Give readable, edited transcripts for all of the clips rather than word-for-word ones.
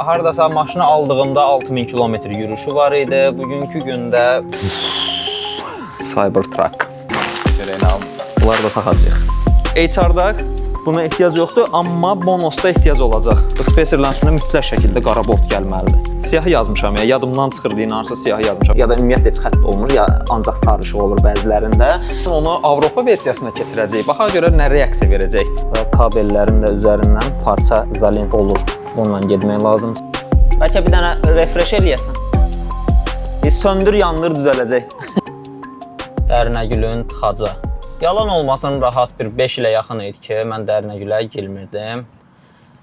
Hardasa maşını aldığımda 6000 kilometr yürüşü var idi. Bugünkü gündə Cybertruck. Görək nə almısan. Bunları da taxacağıq. HR-da buna ehtiyac yoxdur, amma bonusda ehtiyac olacaq. Bu spacerlərin üstünə mütləq şəkildə qara bolt gəlməlidir. Siyahı yazmışam ya, yadımdan çıxır deyin, hansısa siyahı yazmışam. Ya da ümumiyyətlə heç xətt olmur, ya ancaq sarı işıq olur bəzilərində. Onu Avropa versiyasına keçirəcəyik. Baxa görə nə reaksiya verəcək. Və kabellərin də üzərindən parça izolent olur. Bununla getmək lazımdır. Bəlkə bir dənə refresh eləyəsən. Bir söndür, yandır, düzələcək. Dərinəgülün tıxacı. Yalan olmasın, rahat bir 5 ilə yaxın idi ki, mən Dərinəgülə girmirdim.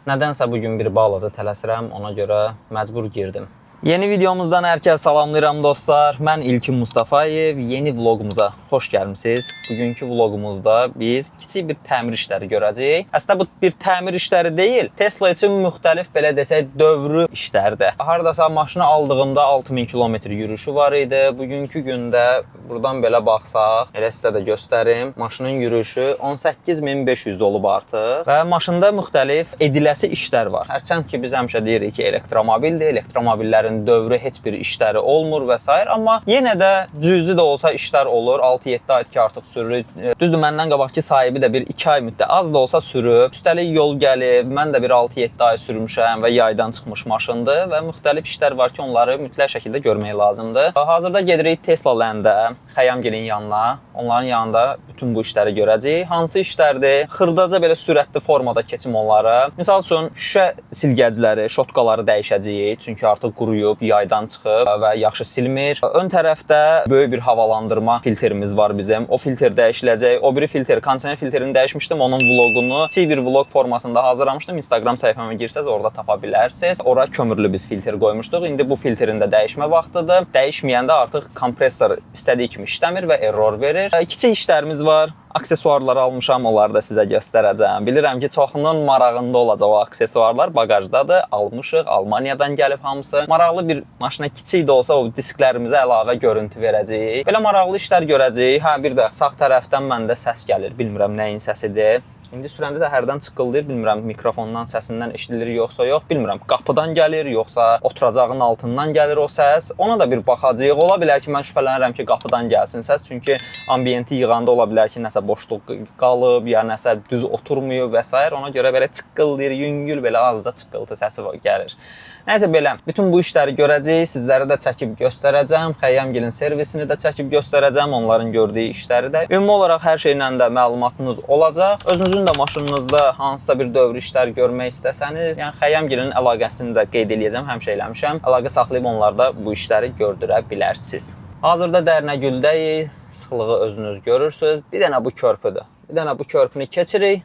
Nədənsə bu gün bir balaca tələsirəm, ona görə məcbur girdim. Yeni videomuzdan hər kəs salamlayıram dostlar. Mən İlkin Mustafayev. Yeni vloqumuza xoş gəlmisiniz. Bugünkü vloqumuzda biz kiçik bir təmir işləri görəcəyik. Əslində bu bir təmir işləri deyil. Tesla üçün müxtəlif belə desək dövrü işlərdir. Hardasa maşını aldığımda 6000 kilometr yürüşü var idi. Bugünkü gündə burdan belə baxsaq, elə sizə də göstərim. Maşının yürüşü 18500 olub artıq və maşında müxtəlif ediləsi işlər var. Hərçənd ki biz həmişə deyirik ki, elektromobildir, elektromobillərin dövrü heç bir işləri olmur və sair, amma yenə də cüzi də olsa işlər olur. 6-7 aydır ki artıq sürürük. Düzdür, məndən qabaqki sahibi də bir 2 ay müddət az da olsa sürüb. Üstəlik yol gəlib, mən də bir 6-7 ay sürmüşəm və yaydan çıxmış maşındır və müxtəlif işlər var ki, onları mütləq şəkildə görmək lazımdır. Hazırda gedirik Tesla Land-ə, Xəyyamgilin yanına. Onların yanında bütün bu işləri görəcəyik. Hansı işlərdir? Xırdaca belə sürətli formada keçim onları. Misal üçün şüşə silgəcləri, şotkaları dəyişəcəyik. Çünki artıq quruyub, yaydan çıxıb və yaxşı silmir. Ön tərəfdə böyük bir havalandırma filtrimiz var bizim. O filtr dəyişiləcək. O biri filtr, kondisioner filtrini dəyişmişdim. Onun vloqunu kiçik bir vloq formasında hazırlamışdım. Instagram səhifəmə girsəz orada tapa bilərsiniz. Ora kömürlü biz filtr qoymuşduq. İndi bu filtrin də dəyişmə vaxtıdır. Dəyişməyəndə artıq kompressor istədiyi kimi işləmir və error verir. Kiçik işlərimiz var. Aksesuarlar almışam, onları da sizə göstərəcəm. Bilirəm ki, çoxunun marağında olacaq o aksesuarlar. Bagajdadır, almışıq, Almaniyadan gəlib hamısı. Maraqlı bir maşına kiçik də olsa o disklərimizə əlavə görüntü verəcəyik. Belə maraqlı işlər görəcəyik. Hə, bir də sağ tərəfdən məndə səs gəlir. Bilmirəm nəyin səsidir. İndi sürəndə də hərdən çıqqıldayır, bilmirəm mikrofondan səsindən eşidilir yoxsa yox, bilmirəm qapıdan gəlir, yoxsa oturacağın altından gəlir o səs. Ona da bir baxacağıq. Ola bilər ki, mən şübhələnirəm ki, qapıdan gəlsin səs, çünki ambiyenti yığanda ola bilər ki, nəsə boşluq qalıb, ya nəsə düz oturmayıb və sair. Ona görə belə çıqqıldayır, yüngül belə azca çıqqıltı səsi gəlir. Nəsə belə, bütün bu işləri görəcəyik, sizlərə də çəkib göstərəcəm. Xəyyamgilin servisini də çəkib göstərəcəm, onların gördüyü işləri də. Ümumi olaraq hər şeylə də məlumatınız olacaq. Özünüzün də maşınınızda hansısa bir dövrü işlər görmək istəsəniz, yəni Xəyyamgilin əlaqəsini də qeyd eləyəcəm, həmişə eləmişəm. Əlaqə saxlayıb onlarda bu işləri gördürə bilərsiniz. Hazırda Dərnəgüldəyik. Sıxlığı özünüz görürsüz. Bir dənə bu körpüdür. Bir dənə bu körpünü keçirik.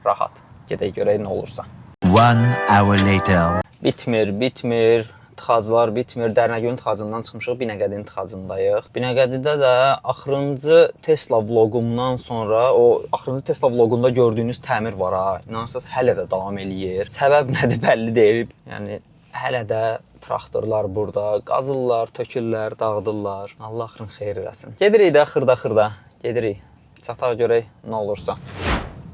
Rahat. Gedək görək nə olursa. One hour later. Bitmir, bitmir. Tıxaclar bitmir. Dərnəgülün tıxacından çıxmışıq, Binəqədinin tıxacındayıq. Binəqədidə də axırıncı Tesla vloqumdan sonra o axırıncı Tesla vloqunda gördüyünüz təmir var ha. İnanırsınız hələ də davam eləyir. Səbəb nədir bəlli deyil. Yəni hələ də traktorlar burada qazırlar, tökürlər, dağıdırlar. Allah axırın xeyir eləsin. Gedirik də xırda-xırda. Gedirik. Çataq görək nə olursa.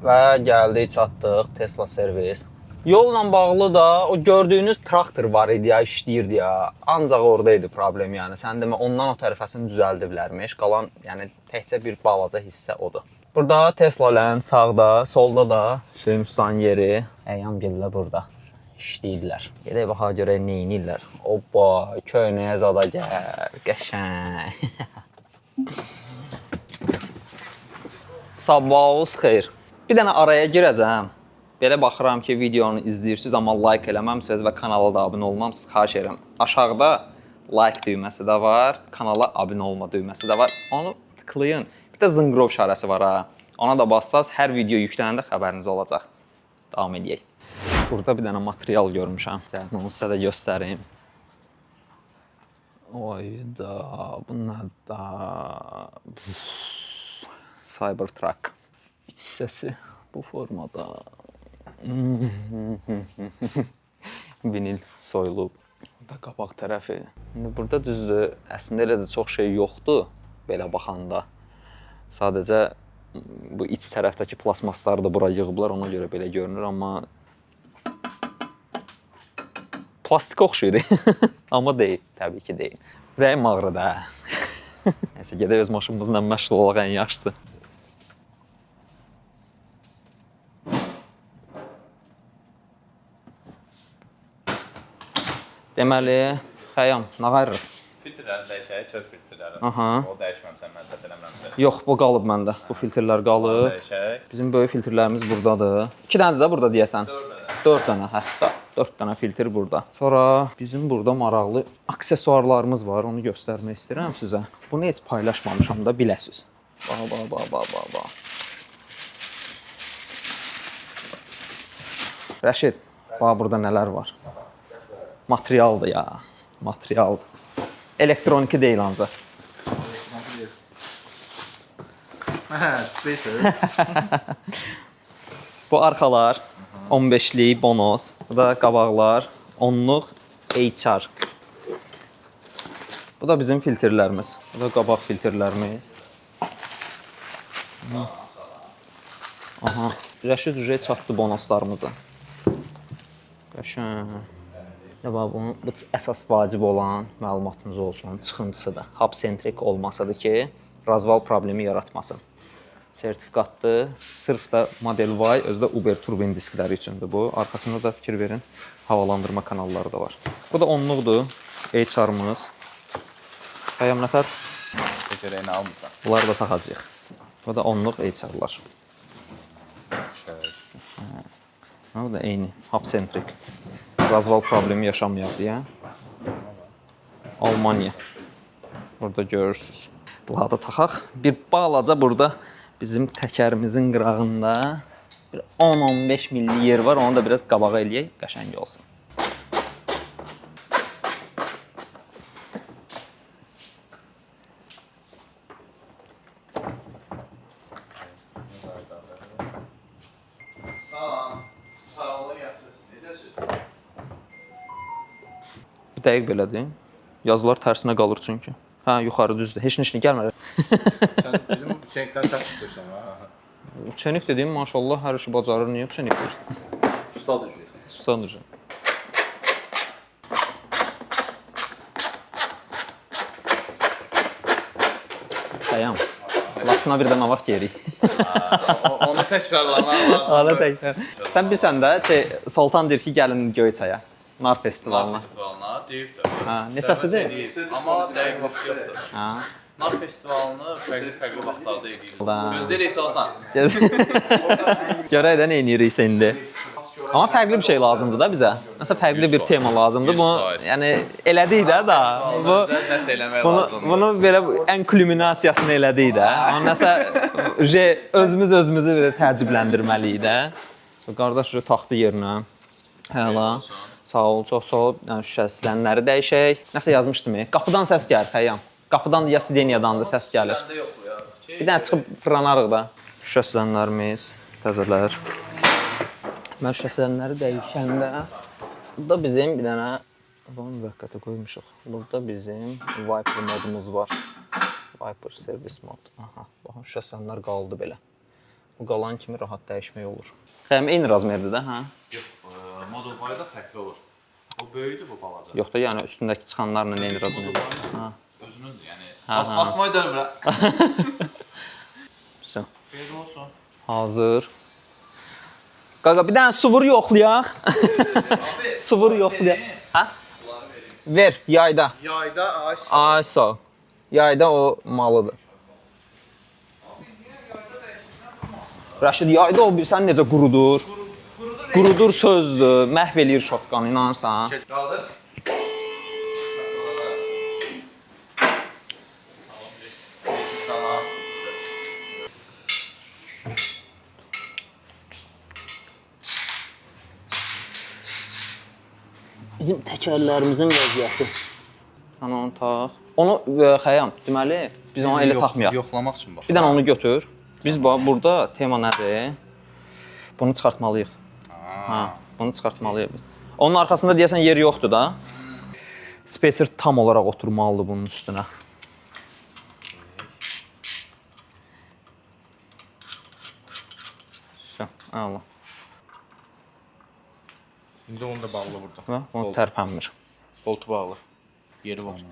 Və gəldik, çatdıq Tesla servis. Yolla bağlı da o gördüyünüz traktor var idi ya, işləyirdi ya. Ancaq orada idi problem yəni. Sən demə ondan o tərəfəsini düzəldiblərmiş. Qalan yəni təkcə bir balaca hissə odur. Burada Tesla Land sağda, solda da Hüseyn Ustanın yeri. Əyyamgillər burada işləyirlər. Gedək baxa görək nə edirlər. Opa, köynəyə zada gəl, qəşəng. Sabahınız xeyir. Bir dənə araya girəcəm. Belə baxıram ki, videonu izləyirsiniz, amma like eləməmisiniz və kanala da abunə olmamısınız. Xahiş edirəm. Aşağıda like düyməsi də var, kanala abunə olma düyməsi də var. Onu tıklayın. Bir də zınqrov işarəsi var ha. Ona da bassaz hər video yüklənəndə xəbəriniz olacaq. Davam eləyək. Burada bir dənə material görmüşəm. Gəlin onu sizə də göstərim. Oyda, bu nə da? Cybertruck. İç hissəsi bu formada. Vinil soyulub. Burada qabaq tərəfi. İndi burada düzdür, əslində elə də çox şey yoxdur belə baxanda. Sadəcə bu iç tərəfdəki plastmasları da bura yığıblar, ona görə belə görünür, amma Plastik oxşuyur. Amma deyil, təbii ki deyil. Ürəyim ağrıdı hə. Nəysə gedək öz maşınımızla məşğul olaq ən yaxşısı. Deməli, Xəyam, nə qayırırıq? Filtrləri dəyişək, çöl filtrləri. Aha. O dəyişməmisən, mən səhv eləmirəmsə. Yox, bu qalıb məndə. Bu filtrlər qalıb. Dəyişək. Bizim böyük filtrlərimiz burdadır. 2 dənədir də burada deyəsən. 4 dənə. 4 dənə, hətta 4 dənə filtr burada. Sonra bizim burada maraqlı aksesuarlarımız var. Onu göstərmək istəyirəm sizə. Bunu heç paylaşmamışam da biləsiz. Bax, bax, bax, bax, bax, bax. Rəşid, bax burada nələr var. Materialdır ya. Materialdır. Elektroniki deyil ancaq. Hə, spacer. Bu arxalar 15-lik Bonos. Bu da qabaqlar 10-luq HR. Bu da bizim filtrlərimiz. Bu da qabaq filtrlərimiz. Aha, Rəşid Uje çatdı bonoslarımıza. Qəşəng. Ya bax bunun bu əsas vacib olan məlumatınız olsun, çıxıntısıdır. Hub sentrik olmasıdır ki, razval problemi yaratmasın. Sertifikatdır. Sırf da Model Y, özü də Uber turbin diskləri üçündür bu. Arxasında da fikir verin, havalandırma kanalları da var. Bu da onluqdur. HR-ımız. Xəyam nətər? Təkərəyini almısan. Bunları da taxacağıq. Bu da onluq HR-lar. Dəyişək. Ha, bu da eyni. Hub sentrik. Razval problemi yaşamayaq deyə. Almaniya. Burada görürsüz. Bunları da taxaq. Bir balaca burada bizim təkərimizin qırağında bir 10-15 milli yer var. Onu da biraz qabağa eləyək, qəşəng olsun. Salam. Sağ olun, yaxşısınız. Necəsiniz? Bu dəqiq belədir. Yazılar tərsinə qalır çünki. Hə, yuxarı düzdür. Heç nə gəlmir. Sən bizim çenikdən çək tutursan ha. Çenik dediyim maşallah hər işi bacarır. Niyə çenik deyirsən? Ustadır ki. Susandır. Xəyam. Laçına bir də nə vaxt yerik? Onu təkrarlamaq lazımdır. Ala təkrar. Sən bilirsən də, Soltan deyir ki, gəlin Göyçaya. Nar festivalına. Nar festivalına deyib də. Hə, neçəsidir? Amma dəqiq vaxt yoxdur. Hə. Nar festivalını fərqli-fərqli vaxtlarda eləyirlər. Da. Gözləyirik Soltan. Görək də nə edirik indi. Amma fərqli bir şey lazımdır da bizə. Məsələn, fərqli bir tema lazımdır. Bunu 100%. yəni elədik də da. Bu Özəl nəsə eləmək Bunu, lazımdır. bunu belə ən kulminasiyasını elədik də. Amma nəsə özümüz özümüzü belə təəccübləndirməliyik də. Qardaş uje taxdı yerinə. Əla. Sağ ol, çox sağ ol. Yəni şüşəsilənləri dəyişək. Nəsə yazmışdım. Qapıdan səs gəlir Xəyyam. Qapıdan ya sideniyadandır səs gəlir. Məndə yoxdur ya. Bir dənə çıxıb fırlanarıq da. Şüşəsilənlərimiz təzələr. Mən şüşəsilənləri dəyişəndə burada bizim bir dənə bunu müvəqqəti qoymuşuq. Burada bizim Viper modumuz var. Viper service mod. Aha, baxın şüşəsilənlər qaldı belə. Bu qalan kimi rahat dəyişmək olur. Xəyam eyni razmerdir də, hə? Yox, Model Y-da fərqli olur. O böyükdür, bu balaca. Yox da, yəni üstündəki çıxanlarla eyni razmerdir. Hə. Özünündür, yəni. Hə, hə. Basmayı da bırak. Vəsə. Xeyir olsun. Hazır. Qaqa bir dənə su vur yoxlayaq. Su vur yoxlayaq. Hə? Ver yayda. Yayda ay Ay sağ ol. Yayda o malıdır. Rəşid yayda o bilirsən necə qurudur? Qurudur sözdür. Məhv eləyir şotqanı, inanırsan? Qaldır. Salam. Bizim təkərlərimizin vəziyyəti. Sən onu tax. Onu Xəyam, deməli biz onu elə taxmayaq. Yoxlamaq üçün bax. Bir dənə onu götür. Biz bax burada tema nədir? Bunu çıxartmalıyıq. Ha, bunu çıxartmalıyıq biz. Onun arxasında deyəsən yer yoxdur da. Spacer tam olaraq oturmalıdır bunun üstünə. Vəsə, əla. İndi onu da bağlı burada. Və bunu tərpənmir. Boltu bağlı. Yeri var.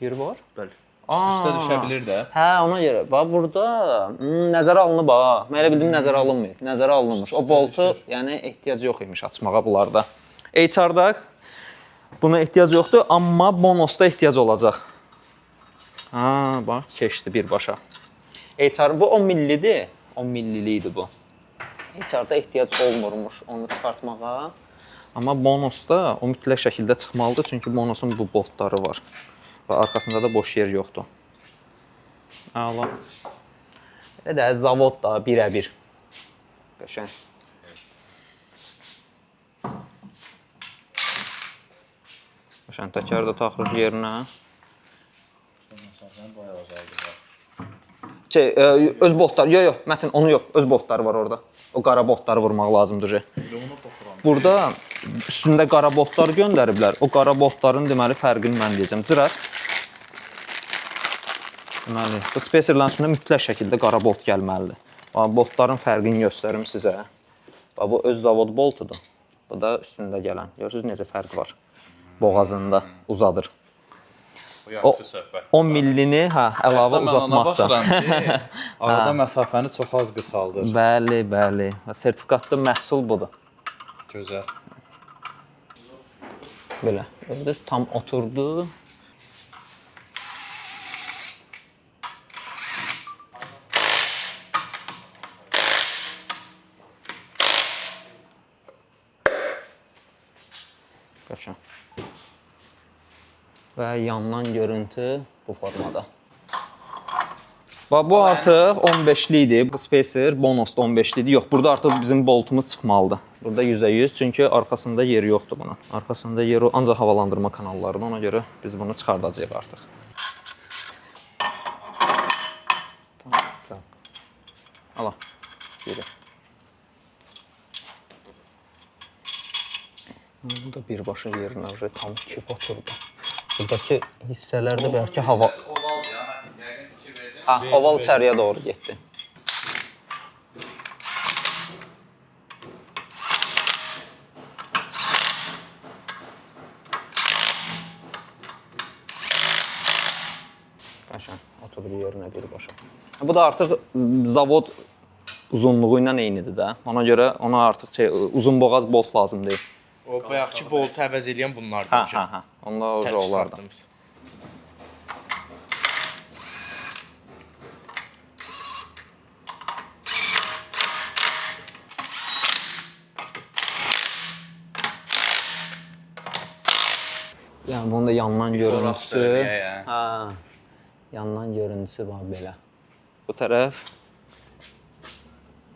Yeri var? Bəli. Üst-üstə düşə bilir də. Hə, ona görə. Bax burada nəzərə alınıb ha. Mən elə bildim nəzərə alınmayıb. Nəzərə alınmış. O boltu, yəni ehtiyac yox imiş açmağa bunlarda. HR-da buna ehtiyac yoxdur, amma bonusda ehtiyac olacaq. Ha, bax keçdi birbaşa. HR bu 10 millidir. 10 millilik idi bu. HR-da ehtiyac olmurmuş onu çıxartmağa. Amma bonusda o mütləq şəkildə çıxmalıdır, çünki bonusun bu boltları var. Və arxasında da boş yer yoxdur. Əla. Elə də zavod da birəbir. Qəşəng. Qəşəng təkər də taxırıq yerinə. Bayağı azaldı. Şey, öz boltlar, yox, yox, Mətin, onu yox, öz boltları var orada. O qara boltları vurmaq lazımdır. Burada üstündə qara boltlar göndəriblər. O qara boltların deməli fərqini mən deyəcəm. Cırac. Deməli, bu spacerlərin üstündə mütləq şəkildə qara bolt gəlməlidir. Bax, boltların fərqini göstərim sizə. Bax, bu öz zavod boltudur. Bu da üstündə gələn. Görürsüz necə fərq var. Boğazında uzadır. O yaxşı söhbət. 10 millini, hə, əlavə Mən ona uzatmaqca. baxıram ki, arada məsafəni çox az qısaldır. Bəli, bəli. Sertifikatlı məhsul budur. Gözəl. Belə. Gördünüz, tam oturdu. Qəşəng. Və yandan görüntü bu formada. Bax bu artıq 15-li idi. Bu spacer bonusda 15-li idi. Yox, burada artıq bizim boltumuz çıxmalıdır. Burada 100%, çünki arxasında yeri yoxdur bunun. Arxasında yeri ancaq havalandırma kanallarıdır. Ona görə biz bunu çıxardacağıq artıq. Tamam. Tamam. Ala. Biri. Bu da birbaşa yerinə uje tam kip oturdu. Buradakı hissələrdə bəlkə hava... Ovaldır ya, Mətin. Yəqin 2 verdin. Ha, oval içəriyə doğru getdi. Qəşəng oturdu yerinə birbaşa. Bu da artıq zavod uzunluğu ilə eynidir də. Ona görə ona artıq şey, uzunboğaz bolt lazım deyil. O bayaqki boltu əvəz eləyən bunlardır. Hə, hə, hə. Onda o onlardır. Yəni bunun da yandan görüntüsü. Hə. Yandan görüntüsü bax belə. Bu tərəf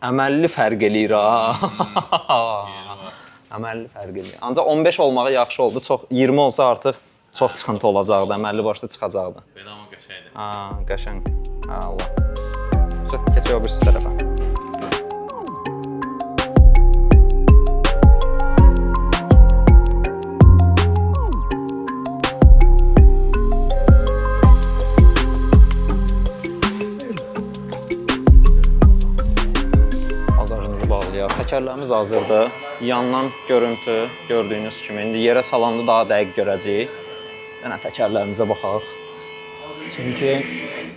əməlli fərq eləyir ha. Əməlli fərq eləyir. Ancaq 15 olmağı yaxşı oldu. Çox 20 olsa artıq çox çıxıntı olacaqdı, əməlli başlı çıxacaqdı. Belə amma qəşəngdir. Ha, qəşəng. Allah. Çox keçək o birisi tərəfə. Bagajımızı bağlayaq. Təkərlərimiz hazırdır. Yandan görüntü gördüyünüz kimi. İndi yerə salanda daha dəqiq görəcəyik. Yenə təkərlərimizə baxaq. Çünki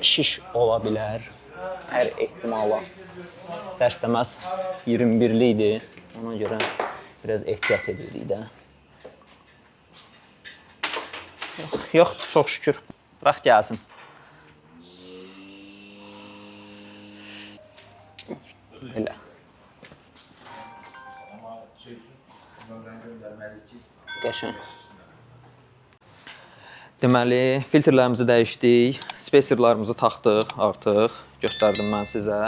şiş ola bilər. Hər ehtimala. İstər-istəməz 21-li idi. Ona görə biraz ehtiyat edirik də. Yox, yox, çox şükür. Bırax gəlsin. Belə. Qəşəng. Deməli, filtrlərimizi dəyişdik, spacerlarımızı taxdıq artıq, göstərdim mən sizə.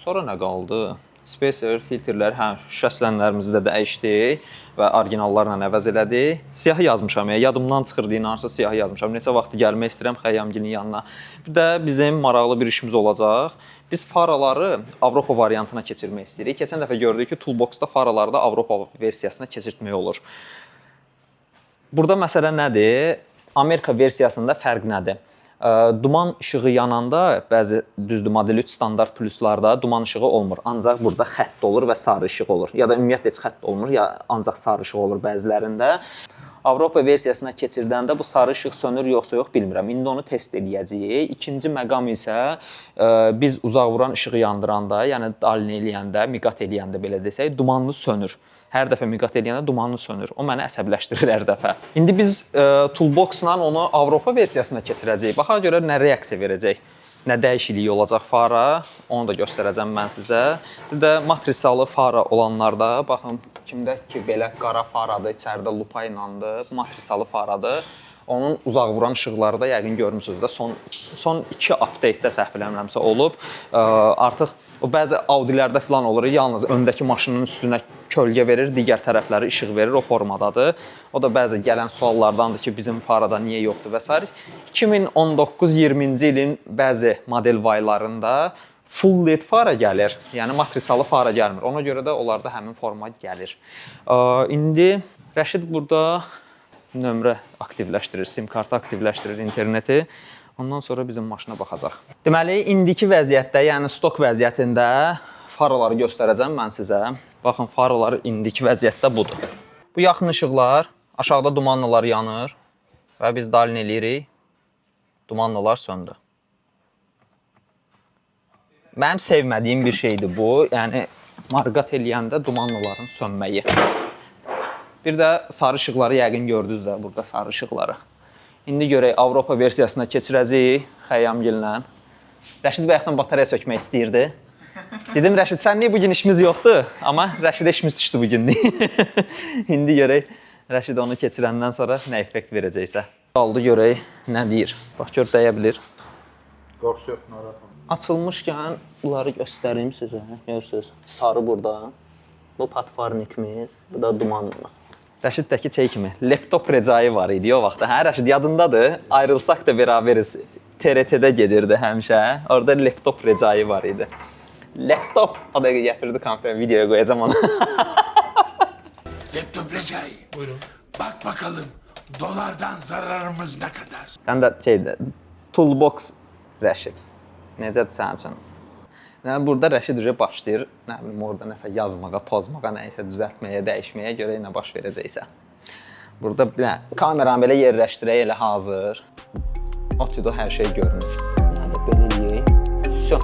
Sonra nə qaldı? Spacer, filtrlər, hə, şüşəslənlərimizi də dəyişdik və orijinallarla əvəz elədik. Siyahı yazmışam, ya, yadımdan çıxırdı, inanırsa siyahı yazmışam. Neçə vaxtı gəlmək istəyirəm Xəyyamgilin yanına. Bir də bizim maraqlı bir işimiz olacaq. Biz faraları Avropa variantına keçirmək istəyirik. Keçən dəfə gördük ki, Toolbox-da faraları da Avropa versiyasına keçirtmək olur. Burada məsələ nədir? Amerika versiyasında fərq nədir? Duman işığı yananda bəzi düzdür Model 3 standart pluslarda duman işığı olmur. Ancaq burada xətt olur və sarı işıq olur. Ya da ümumiyyətlə heç xətt olmur, ya ancaq sarı işıq olur bəzilərində. Avropa versiyasına keçirdəndə bu sarı işıq sönür yoxsa yox bilmirəm. İndi onu test eləyəcəyik. İkinci məqam isə biz uzaq vuran işığı yandıranda, yəni dalini eləyəndə, miqat eləyəndə belə desək, dumanlı sönür. Hər dəfə miqat eləyəndə dumanlı sönür. O məni əsəbləşdirir hər dəfə. İndi biz Toolbox-la onu Avropa versiyasına keçirəcəyik. Baxa görə nə reaksiya verəcək, nə dəyişikliyi olacaq fara, onu da göstərəcəm mən sizə. Bir də matrisalı fara olanlarda, baxın kimdə ki belə qara faradır, içəridə lupa ilandır, matrisalı faradır. Onun uzaq vuran işıqları da yəqin görmüsünüz də son 2 update-də səhv eləmirəmsə olub. Artıq o bəzi Audi-lərdə filan olur, yalnız öndəki maşının üstünə kölgə verir, digər tərəfləri işıq verir, o formadadır. O da bəzi gələn suallardandır ki, bizim farada niyə yoxdur və sair. 2019-20-ci ilin bəzi Model Y-larında full LED fara gəlir. Yəni matrisalı fara gəlmir. Ona görə də onlarda həmin forma gəlir. İndi Rəşid burada nömrə aktivləşdirir, sim kartı aktivləşdirir interneti. Ondan sonra bizim maşına baxacaq. Deməli, indiki vəziyyətdə, yəni stok vəziyyətində faraları göstərəcəm mən sizə. Baxın, faralar indiki vəziyyətdə budur. Bu yaxın işıqlar, aşağıda dumanlılar yanır və biz dalini eləyirik. Dumanlılar söndü. Mənim sevmədiyim bir şeydir bu. Yəni marqat eləyəndə dumanlıların sönməyi. Bir də sarı işıqları yəqin gördünüz də burada sarı işıqları. İndi görək Avropa versiyasına keçirəcəyik Xəyyamgillə. Rəşid bayaqdan batareya sökmək istəyirdi. Dedim Rəşid sən niyə bu gün işimiz yoxdur? Amma Rəşidə işimiz düşdü bu günlük. İndi görək Rəşid onu keçirəndən sonra nə effekt verəcəksə. Qaldı görək nə deyir. Bax gör dəyə bilir. Qorxusu yox, narahat olma. Açılmışkən bunları göstərim sizə. Görürsüz, sarı burada. Bu patfarnikimiz, bu da dumanımız. Rəşiddəki şey kimi, laptop recayı var idi o vaxtda. Hə, Rəşid yadındadır? Ayrılsaq da beraberiz. TRT-də gedirdi həmişə. Orada laptop recayı var idi. Laptop o dəqiqə gətirdi kompüterə, videoya qoyacağam onu. Laptop Recai. Buyurun. Bak bakalım dolardan zararımız ne kadar? Sən də şeydə Toolbox Rəşid. Necədir sənin üçün? Yəni burada Rəşid uje başlayır, nə bilim orada nəsə yazmağa, pozmağa, nəyisə düzəltməyə, dəyişməyə görə nə baş verəcəksə. Burada bir dənə kameranı belə yerləşdirək elə hazır. Otudu hər şey görünür. Hələ belə eləyək. Vso.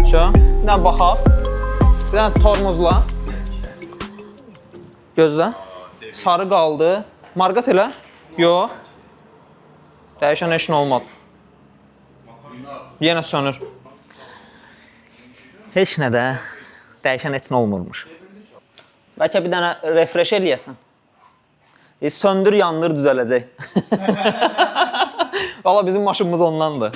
Vso. Bir dənə baxaq. Bir dənə tormozla. Gözlə. Sarı qaldı. Marqat elə? Yox. Dəyişən heç nə olmadı. Yenə sönür. Heç nə də dəyişən heç nə olmurmuş. Bəlkə bir dənə refresh eləyəsən. Söndür, yandır, düzələcək. Valla bizim maşınımız ondandır.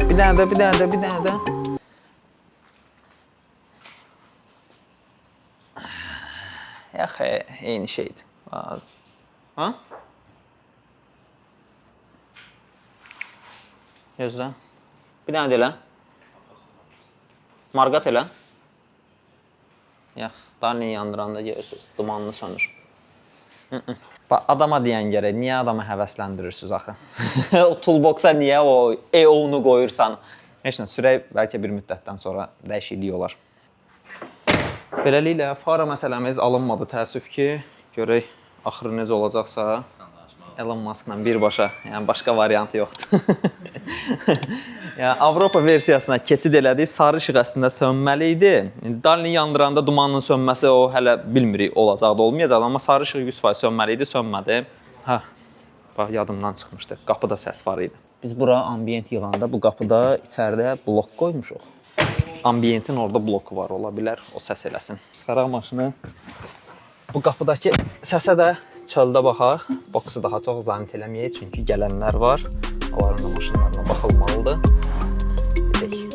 Bir dənə də, bir dənə də, bir dənə də. Yox, eyni şeydir. Ha? Gözlə. Bir dənə də elə. Marqat elə. Yox, dalini yandıranda görürsünüz, dumanlı sönür. Bax, adama deyən gərək, niyə adamı həvəsləndirirsiniz axı? O toolbox-a niyə o EO-nu qoyursan? Heç nə, sürək bəlkə bir müddətdən sonra dəyişiklik olar. Beləliklə, fara məsələmiz alınmadı təəssüf ki. Görək axırı necə olacaqsa. Elon Muskla birbaşa, yəni başqa variantı yoxdur. Yəni Avropa versiyasına keçid elədik. Sarı işıq əslində sönməli idi. Dalini yandıranda dumanın sönməsi o hələ bilmirik olacaqdı, olmayacaqdı, amma sarı işıq 100% sönməli idi, sönmədi. Hə. Bax yadımdan çıxmışdı. Qapıda səs var idi. Biz bura ambient yığanda bu qapıda içəridə blok qoymuşuq. Ambientin orada bloku var, ola bilər o səs eləsin. Çıxaraq maşını. Bu qapıdakı səsə də çöldə baxaq. Boksu daha çox zahmət eləməyək, çünki gələnlər var. Onların da maşınlarına baxılmalıdır. Gedək.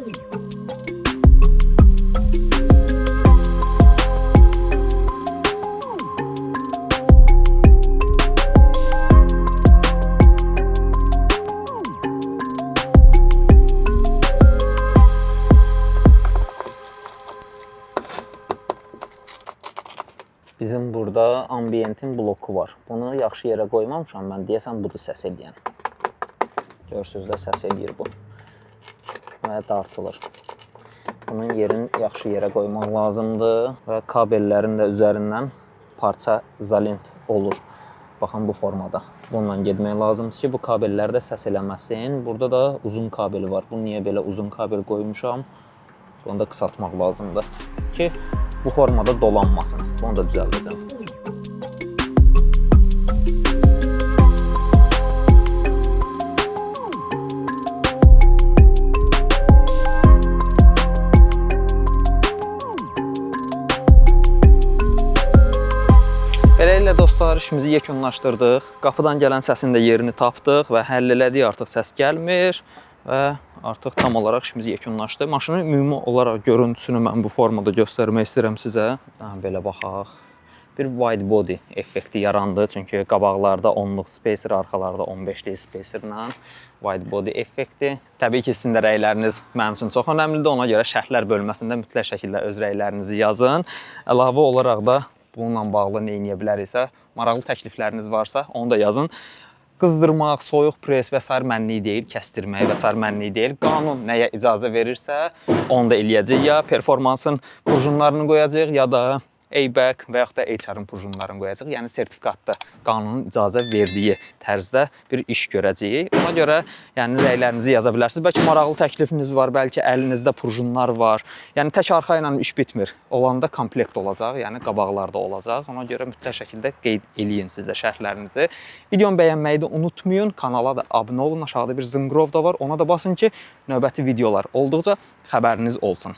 Bizim burada ambientin bloku var. Bunu yaxşı yerə qoymamışam mən. Deyəsən budur səs eləyən. Görürsüz də, səs eləyir bu. Və dartılır. Bunun yerini yaxşı yerə qoymaq lazımdır və kabellərin də üzərindən parça izolent olur. Baxın, bu formada. Bununla getmək lazımdır ki, bu kabellər də səs eləməsin. Burada da uzun kabeli var. Bu niyə belə uzun kabel qoymuşam? Bunu da qısaltmaq lazımdır ki, bu formada dolanmasın. Bunu da düzəldəcəm. Beləliklə dostlar, işimizi yekunlaşdırdıq. Qapıdan gələn səsin də yerini tapdıq və həll elədik, artıq səs gəlmir və artıq tam olaraq işimiz yekunlaşdı. Maşının ümumi olaraq görüntüsünü mən bu formada göstərmək istəyirəm sizə. Daha belə baxaq. Bir wide body effekti yarandı. Çünki qabaqlarda 10-luq spacer, arxalarda 15-lik spacerla wide body effekti. Təbii ki, sizin də rəyləriniz mənim üçün çox önəmlidir. Ona görə şərhlər bölməsində mütləq şəkildə öz rəylərinizi yazın. Əlavə olaraq da bununla bağlı nə edə biləriksə, maraqlı təklifləriniz varsa, onu da yazın. Qızdırmaq, soyuq pres və sair mənlik deyil, kəstirmək və sair mənlik deyil. Qanun nəyə icazə verirsə, onu da eləyəcəyik. Ya performansın prujinlarını qoyacağıq, ya da Eibach və yaxud da HR-ın prujinlarını qoyacağıq. Yəni sertifikatda qanunun icazə verdiyi tərzdə bir iş görəcəyik. Ona görə yəni rəylərinizi yaza bilərsiniz. Bəlkə maraqlı təklifiniz var, bəlkə əlinizdə prujinlar var. Yəni tək arxa ilə iş bitmir. Olanda komplekt olacaq, yəni qabaqlarda olacaq. Ona görə mütləq şəkildə qeyd eləyin siz də şərhlərinizi. Videomu bəyənməyi də unutmayın. Kanala da abunə olun. Aşağıda bir zınqrov da var. Ona da basın ki, növbəti videolar olduqca xəbəriniz olsun.